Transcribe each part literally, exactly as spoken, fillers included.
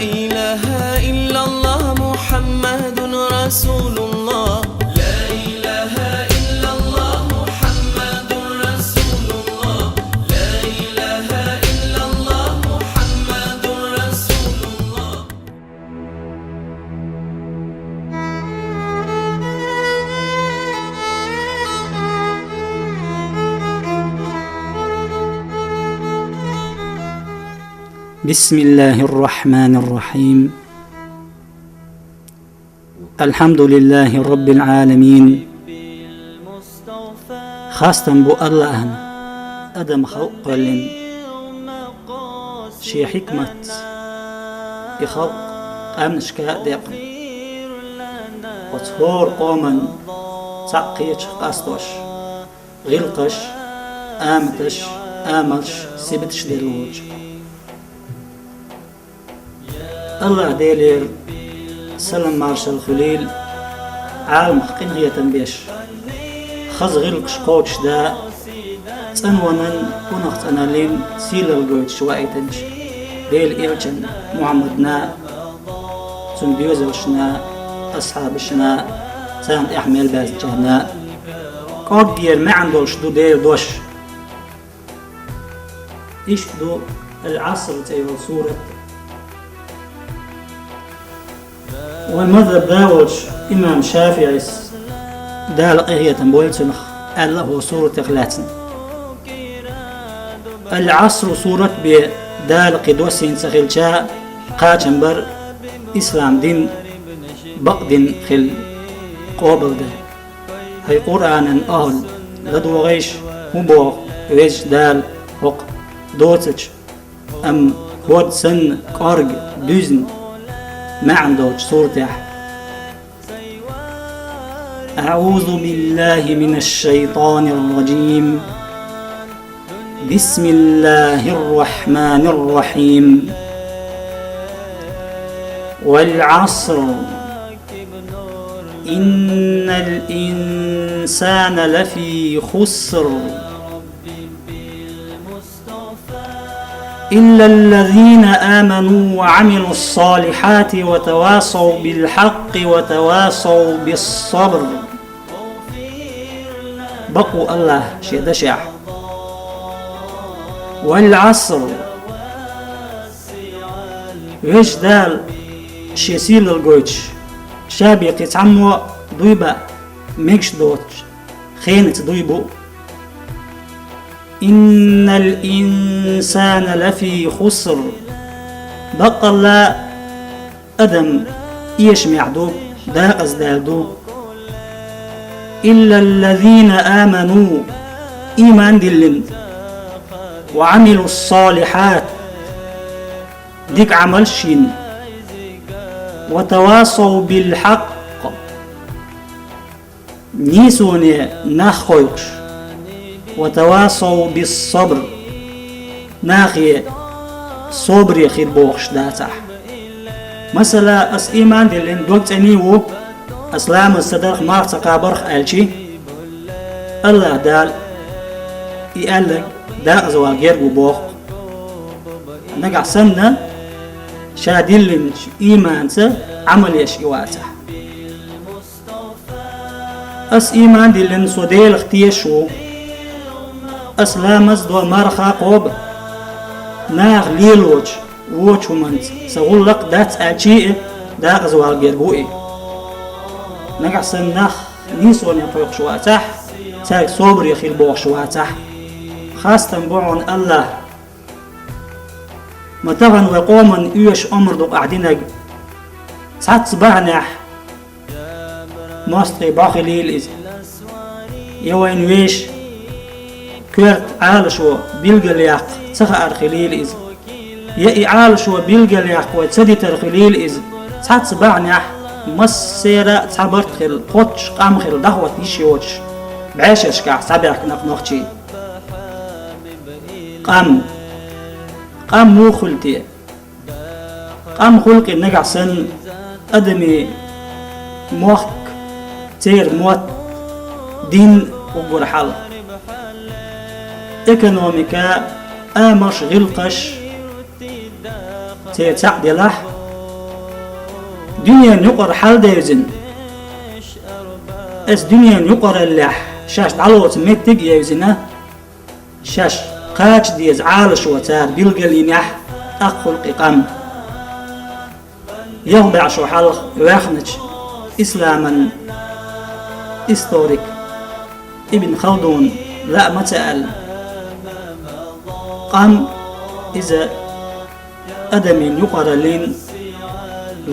إله إلا الله محمد رسول الله. لا إله إلا الله محمد رسول الله. لا إله إلا الله محمد رسول الله. بسم الله الرحمن الرحيم. الحمد لله رب العالمين. Хастам бу Аллахьана, адам халкъ кхоьллина. Шен хьикматца и халкъ къаьмнашка а декъна, оцу хӀора къоман цхьаъ кхечух къастош, гӀиллакхаш, аматаш, амалш, сибаташ делла волчу. Аллахь Делера салам-маршалла хуьлийла Ӏаламах къинхетам беш, хаза гӀиллакхаш кхочушда, цӀанванан, унах цӀаналлин сийлалла гойтуш ваийтинчу Делан элчанна Мухьаммадна, цуьнан доьзалшна, асхьабашна, царна тӀехь мел баьзначарна. КӀорггера маьӀна долуш ду Делан дош. Иштта ду Ал-Ӏаср цӀе йолу сурат. Вайн мазхӀаб да волчу имам ШафиӀис, Дала къинхетам бойла цунах, аьлла хӀокху суратех лаьцна: «Ал-Ӏаср» сурат бен Дала кхин доссийна ца хилча, кхачам бар ислам дин бакъдин хилла, къобалдан. ХӀай Къуръанан ахӀл, ладогӀийша, хӀун боху Везачу Дала хӀокху доцачу, амма хӀорд санна кӀорга дуьзна маьӀна долчу суратехь. أعوذ بالله من الشيطان الرجيم. بسم الله الرحمن الرحيم. والعصر. إن الإنسان لفي خسر. إلا الذين آمنوا وعملوا الصالحات وتواصوا بالحق وتواصوا بالصبر. Бакъ ву Аллахь шен дашехь. Вал-Ӏаср. Везачу Дала шен сийлалла гойтуш, ша бен кхин цхьаммо дуй баа, мегаш доцуш, хенаца дуй бу. إن الإنسان لفي خسر. Баккъалла адам эшамехь ду, дакъаздаьлла ду. إلا الذين آمنوا, ийман диллина, وعملوا الصالحات, дика Ӏамалш йина, وتواصوا بالحق, нийсоне нах кхойкхуш, وتواصوا بالصبر, нахе собаре хир бохуш дацахь. Масала, ас ийман диллина, дог цӀена ву, ас ламаз ца дарх, марха ца кхабарх аьлчи, Аллахь Дала и аьлларг дакъаза вала герга ву боху. Нагахь санна, ша диллинчу ийманца Ӏамал еш и вацахь. Ас ийман диллина, со Делах тешаш ву. Ас ламаз до, марха кхоба. Наха лелочу вочу хӀуманца сан гӀуллакх дац аьлчи а, дакъаза вала герга ву и. Нагахь санна нах нийсоне кхойкхуш вацахь, цаьрга собаре хила бохуш вацахь, хастам бу хьуна Аллахь. Ма тахана вай къоманна оьшу омра ду-кх ахь динарг. Цхьацца бахьанехь мостагӀий бӀо хилийла иза. Я вайна вешан коьрта Ӏалашо билгалъяккха ца хаар хилийла иза. Я и Ӏалашо билгалъяккха вай ца дитар хилийла иза. Цхьацца бахьанехь массеран а цхьа барт хилла, кхоччуш къам хилла дӀахӀотта йиш йоцуш, бӀешерашкахь схьабаьхкина-кх нохчий. Къам. Къам муха хуьлу те? Къам хуьлу-кх и нагахь санна адамийн мохк, церан мотт, дин уггар хьалха. Экономика, амалш, гӀиллакхаш церан цхьаъ делахь, Дуьненан юкъара хьал девзина, аса дуьненан юкъараллехь шаьш дӀалоцу меттиг а евзина, шаьш кхача деза Ӏалашо цара билгалйинехь, тӀаккха хуьлу и къам. Ялх бӀе шо хьалха ваьхначу исламан историк Ибн Халдуна лаа ма ца аьлла, къам иза адамийн юкъараллин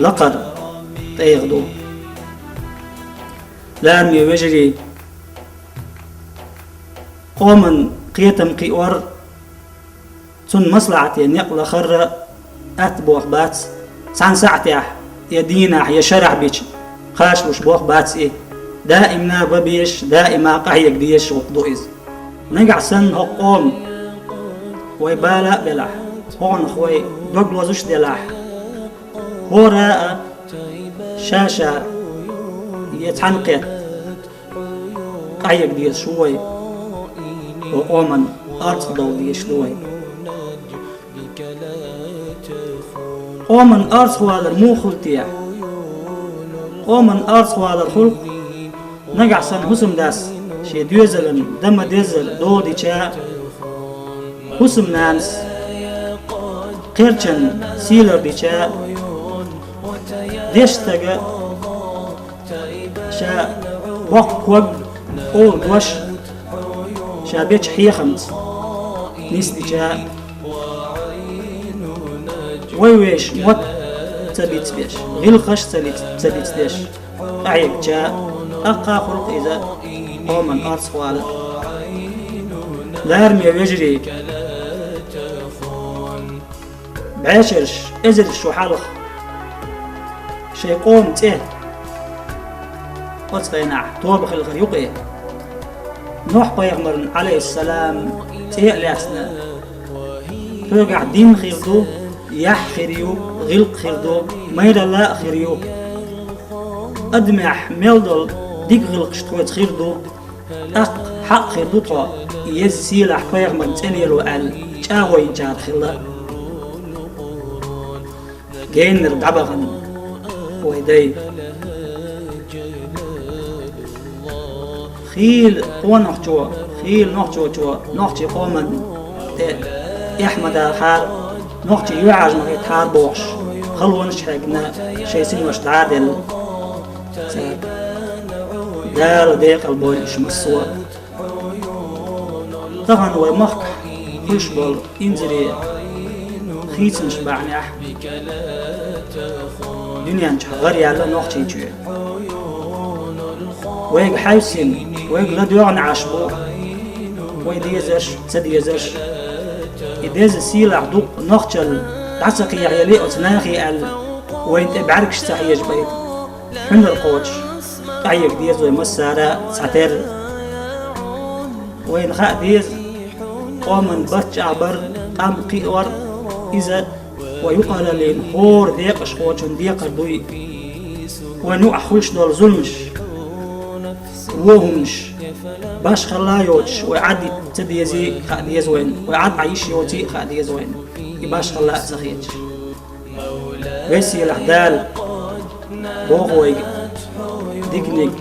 лакхара тӀегӀа ду. Лараме вежарий, къоман кхетам кхиор, цунна маслахьате некъ лахарра атта боху бац, цхьана сахьтехь, я дийнахь, я шарахь бича, кхачалуш боху бац и. Даимна бан безаш, даима къахьега дезаш гӀуллакх ду иза. Нагахь санна хӀокху къома вай бала а белахь, хӀокхунах вай дог лозуш а делахь, хӀора а ша-ша я цхьаьна кхетта къахьега дезаш ву вай, хӀокху къоман арцхьа довла дезаш ду вай. Къоман арцхьавалар муха хуьлу те? Къоман арцхьавалар хуьлу, нагахь санна хӀусамдас шен доьзалан дан ма-деззара дола дича, хӀусамнанас кхерчан сий лардича, дешна стага ша боккха ког, олу дош, ша бечу хьехамца нисдича, вай вешан мотт ца бицбеш, гӀиллакхаш ца биц-, ца бицдеш къахьегча, тӀаккха хуьлу иза къоман арцхьавалар. Лараме вежарий, бӀешераш, эзарш шо хьалха шайн къоман цӀе, оцу хенахь тоба хилла хир ю-кх и. Нохь-пайхамаран, Ӏалайхиссалам, цӀе а лаьцна, тхоьгахь дин хир ду, яхь хир ю, гӀиллакх хир ду, майралла а хир ю. Адамехь мел долу дика гӀиллакхаш тхоьца хир ду, тӀаккха хьакъ хир ду тхо, и еза сийлахь пайхамаран цӀе лело аьлла, чӀагӀо йинчарах хилла. Генара дӀабахана вай дай. Хийла къонахчо, хийла нохчочо нохчийн къоман тӀе эхь ма дахьара, нохчий юьхьӀаьржа ма хӀиттахьара бохуш, халонаш а хьегна, шайн синош дӀа а делла. Цара Дала декъал бойла уьш массо а. Тахана вай махкахь хуьлуш болу инзаре хийцамаш бахьанехь, дуьнен чохь гӀар яьлла Нохчийчоь. Вайга хьаьвсина, вайга ладоьгӀна Ӏаш бу вай дезарш, ца дезарш. И деза сийлахь дукъ нохчалла дӀа ца кхехьели оцу нахе аьлла, вайна тӀе бӀаьргаш ца хьежабайта. Хьуьнар кхочуш, къахьега деза вай массара а цхьатерра. Вайна хаа деза, къоман барт чӀагӀбар, къам кхиор, иза вай юкъараллин хӀора декъашхочун декхар дуй. Вайна юкъахь хуьлуш долу зуламаш, вон хӀуманаш, башхалла а йоцуш, вай Ӏад ца дезий а хаа деза вайна, вай Ӏад Ӏан йиш йоций а хаа деза вайна, и башхалла а ца хеташ. Весийлахь Дала боху вайга, диканиг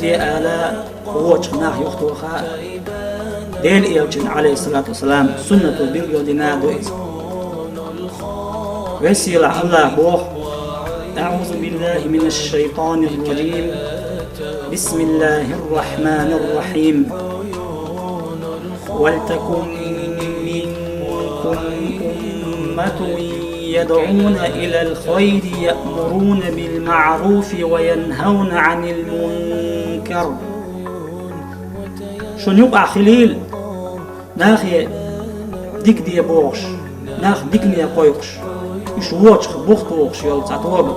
де ала, вочух нах юхатоха. Делан элчан, Ӏалайхиссалату вассалам, суннато билгалдина а ду иза. Весийлахь Аллах боху: أعوذ بالله من الشيطان الرجيم. بسم الله الرحمن الرحيم. ولتكن منكم أمة يدعون إلى الخير يأمرون بالمعروف وينهون عن المنكر. Шуна юкъахь хилийла нахе дика де бохуш, нах дикане кхойкхуш, уьш вочух бух тухуш йолу цхьа тоба.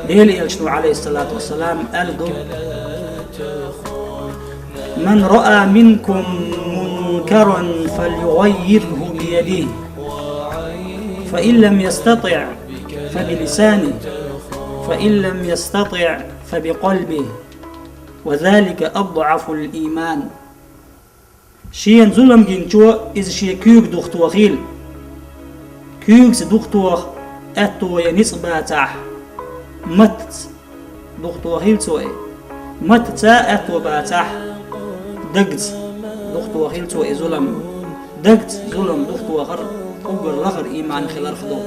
Делан элчано, Ӏалайхиссалату вассалам, аьлла ду: من رأى منكم منكرا فليغيره بيده، فإن لم يستطع فبلسانه، فإن لم يستطع فبقلبه، وذلك أضعف الإيمان. Шена зулам гинчо иза шен куьйга духатохийла. Куьйгаца духатоха Аьтто я ницкъ бацахь, маттаца духтохийла цо и. Маттаца аьтто бацахь, дагца духтохийла цо и зулам. Дагца зулам духтохар уггар лахара иман хиларх ду.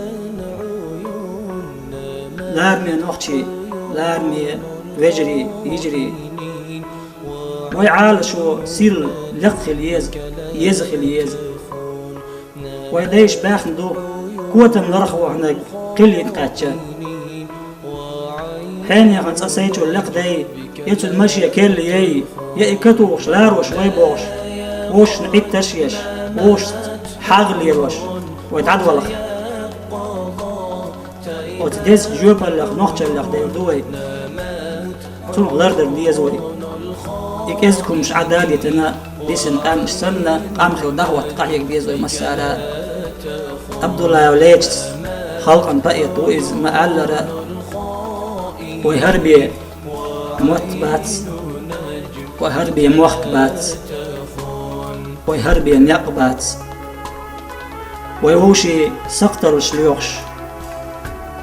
Лараме нохчий, лараме вежарий, йижарий. Вай Ӏалашо сирла лекха хила еза, еза хила еза. Вай дайша баьхна ду, котам ларх ваханарг кхиллина кхаьчча. Хьенехан цӀа сайчул лекха дай, я цуьнан машен керла яй, я и катухуш ларош вай бохуш, вовшашна Ӏитташ а еш, вовшашца хьагӀ лелош, вай дӀадолахь. Оцу дезачу жоьпаллех, нохчаллех девр ду вай. Цунах лардар деза вай. И кӀезиг хӀумаш Ӏа дадитина, дисина къаьмнаш санна, къам хила дӀахӀотта къахьега деза вай массара. Абдуллаев Лечис халкъан поэт ву иза, ма-аллара, вай хӀара бен мотт бац, вай хӀара бен мохк бац, вай хӀара бен некъ бац. Вай вовшийн сакхтарлаш лоьхуш,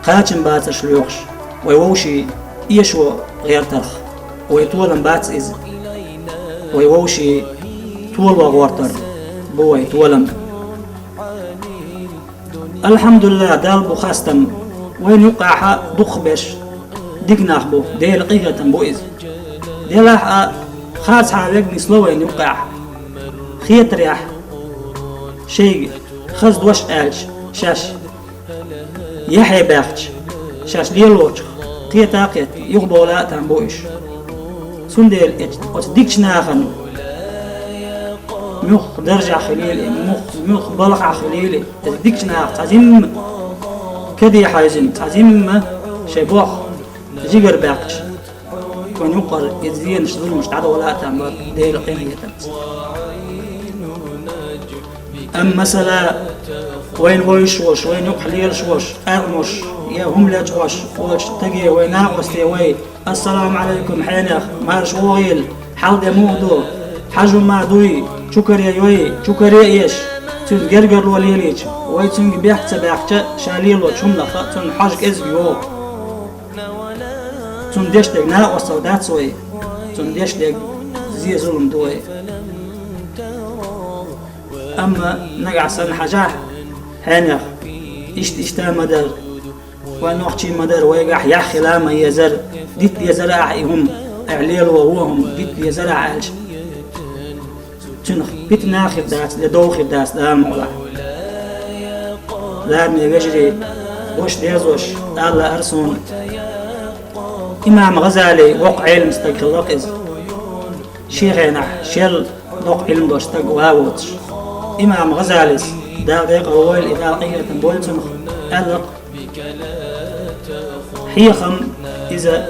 кхачам бацарш лоьхуш, вай вовшийн эшо гӀертарх, вай толам бац иза. Вай вовшийн толо гӀортар бу вай толам. Алхьамдулиллахь, Далла бу хастам, вайна юккъехь дукхахберш дика нах бу, Делан къинхетам бу иза. Делахь а, харцахьа верг нисло вайна юккъехь. Хетарехь, шайга хаза дош аьлча, шаьш яхье баьхча, шаьш лелочух кхета а кхетта, юхабовла а там бу уьш. Цундела эц-, оцу дикачу нахана муьлхха даржехь хилийла, муьлхха, муьлхха балхахь хилийла, оцу дикачу нахах цхьа зимма каде хьаьвзина, цхьа зимма шайн боху жигара баьккхича, вайн юккъара иза зенаш, зуламаш дӀадовла а там бара Делан къинхетамца. Амма масала, вайна вевзаш волуш, вайна юкъахь лелаш волуш, къаьркъа молуш я хӀума лечкъош волчу стаге вай накъосте вай: «Ассаламу Ӏалайкум, хьенех, марша вогӀийла, хьал де муха ду, хьажа хӀума дуй, чукаре йой, чукаре а еш», цуьнан гергарло лелийча, вай цуьнга бехк ца баьккхича, ша лелочу хӀуманах цунна хьожа кӀезиг йогӀу. Цунна деш дерг накъосталла дац вай, цунна деш дерг зе, зулам ду вай. Амма нагахь санна хьажахь, хьенех, иштта-иштта ма дара, вайн нохчий ма дара, вайгахь яхь хила ма езара, дита дезара ахьа и хӀума, ахьа лело вон хӀума дита дезара ахьа аьлча, цуьнах питана а хир дац, де дов хир дац, Дала мукъалахь. Лараме вежарий, гуш дезош, Дала лаьара суна. Имам ГӀазали воккха Ӏелам стаг хилла-кх иза. Шен хенахь шел доккха Ӏилма долуш стаг ван воцуш. Имам ГӀазалис, Дала декъал войла и, Дала къинхетам бойла цунах, аьлла-кх: «Хьехам иза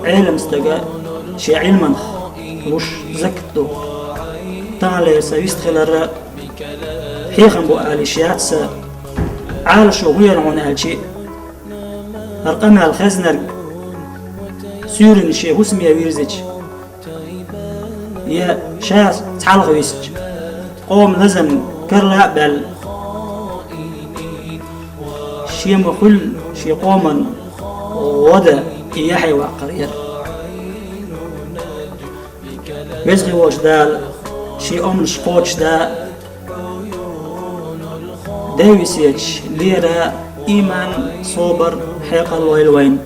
Ӏелам стага шен Ӏилманах луш закат ду. Таханлера сан вистхиларра хьехам бу ала йиш яц сан, Ӏалашо хӀун яра хьуна аьлчи, хӀара къамел хезнарг суьйранна шен хӀусаме вирзича, я ша цхьалха висча, къоман лазам карла а баьлла, шен ма хуьллу шен къоман гӀо дан и яхье ваккхар яра». Веза хилла волчу Дала шен оманаш кхочушда, ден весеташ лера, иман, собар, хьекъал лойла вайна.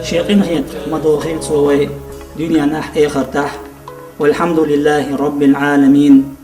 Шен къинхетах ма дохийла Цо вай дуьненахь а, эхартахь а. Валхьамдулиллахи Роббил Ӏаламин.